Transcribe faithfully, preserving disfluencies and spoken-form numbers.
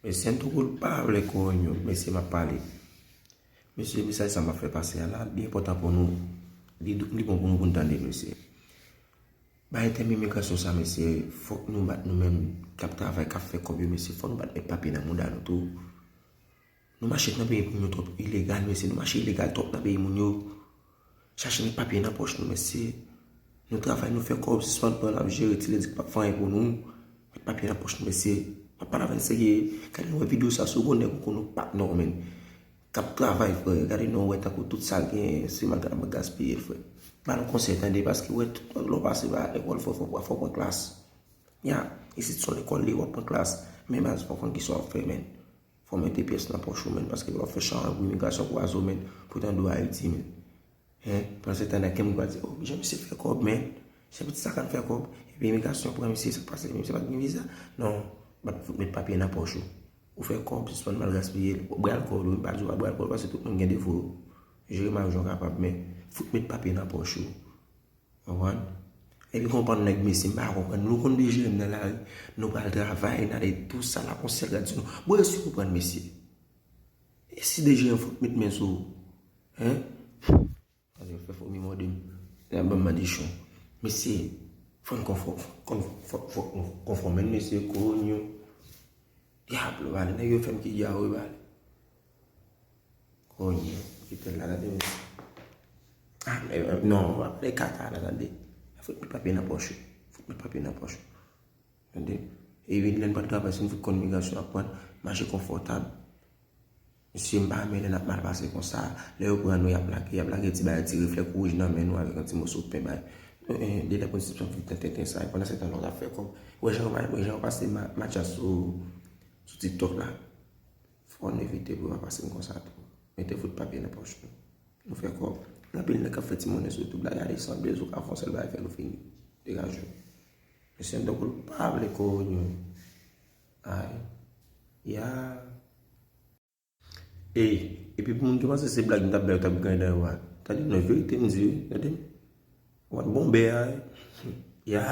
Mesye, m tou koul pa vle korenyo. Mesye, m ap pale. Mesye, mesaj sa m ap fè pase a la, li enpòtan pou nou. Li, li bon pou nou, pou nou tande, mesye. Bay tèm imigrasyon sa, mesye, fòk nou bat nou menm k ap travay, k ap fè kòb yo, mesye, fòk nou bat met papye nan mouda nou tou. Nou mache nan peyi moun yo twòp ilegal, mesye, nou mache ilegal twòp nan peyi moun yo. Chache met papye nan pòch nou, mesye. Nou travay, nou fè kòb, sispann pran n ap jere ti ledi k p ap fè anyen pou nou. Met papye nan pòch nou, mesye. M ap pale avè n serye. Gade nou wè videyo sa, si w gon nèg ou konn ou pa t non, men. K ap travay, frè. Gade nou wè tankou tout sa l genyen, se mal gade ap gaspiye l, frè. Ba nou konsèy, tande, paske wè tout lè w pase ba lekòl, fò, fò, fò pran klas. Ya, isit se yon lekòl li, w ap pran klas. Men baz, fò w konn kisa w ap fè, men. Fò w mete pyès nan pòch ou, men, paske w ap fè chan pou imigrasyon kwaze w, men, pou tande w Ayiti, men. Hein? Pandan se tan, gen moun k ap di, "Oh, jan misye fè kòb, men. Jan pitit sa konn fè kòb." Epi imigrasyon pran misye, sa k pase, misye pa t gen viza. Non, bat fout met papye nan pòch ou. Ou fè kòb, sispann mal gaspiye l. Bwè alkòl, wi, m pa di w pa bwè alkòl, paske tout moun gen defo yo. Jere mari w jan w kapab, men fout met papye nan pòch ou. Konprann? Epi konprann nèg, mesye, m pa konprann. Nou konn deje m nan lari, nou pral travay, n ale tou sa la, konsèy gad sou nou. Bon, èske w konprann, mesye? E si deje m fout met men sou ou? Hein? Tande, fè fomi mòde m. Nan ban m madichon. Mesye, fò n konfò-, konn-, fò, fò n konfòme n, mesye, kounye a. Dyab, pale, nèg yo fè m ki dyawo, pale. Kounye a, kite l la, tande, mesye. Ah, men, non, w ap pale kaka la, tande. Fout met papye nan pòch ou. Fout met papye nan pòch ou. Tande? Epi lè n pral travay, si n fout konn imigrasyon ap pran, mache konfòtab. Mesye, m pa renmen lè n ap mal pase konsa. Lè yo pran nou, y ap lage, y ap lage ti bagay, ti reflèk wouj nan men nou avèk yon ti moso pen bay. Eh, eh, de lè pou n sispann fout nan tenten sa. E pandan se tan, lòt ap fè kòb. Wè jan, wè jan yo pase ma-, matcha sou, sou TikTok la. Fò n evite pou yo pa pase n konsa tou. Mete fout papye nan pòch nou. Nou fè kòb. Gen anpil nèg k ap fè ti monnen sou YouTube la, gade sanble, ou ka fè yon sèl bagay, fè nou fini. Degaje w. Mesye, m tankou l pa vle kounye a. Ay. Ya. Ey, epi pou moun ki panse se blag m t ap bay, yo t ap griyen dan yo a. Tande, non, verite m di, wi, tande. W ap bonbe a, wi. Ya.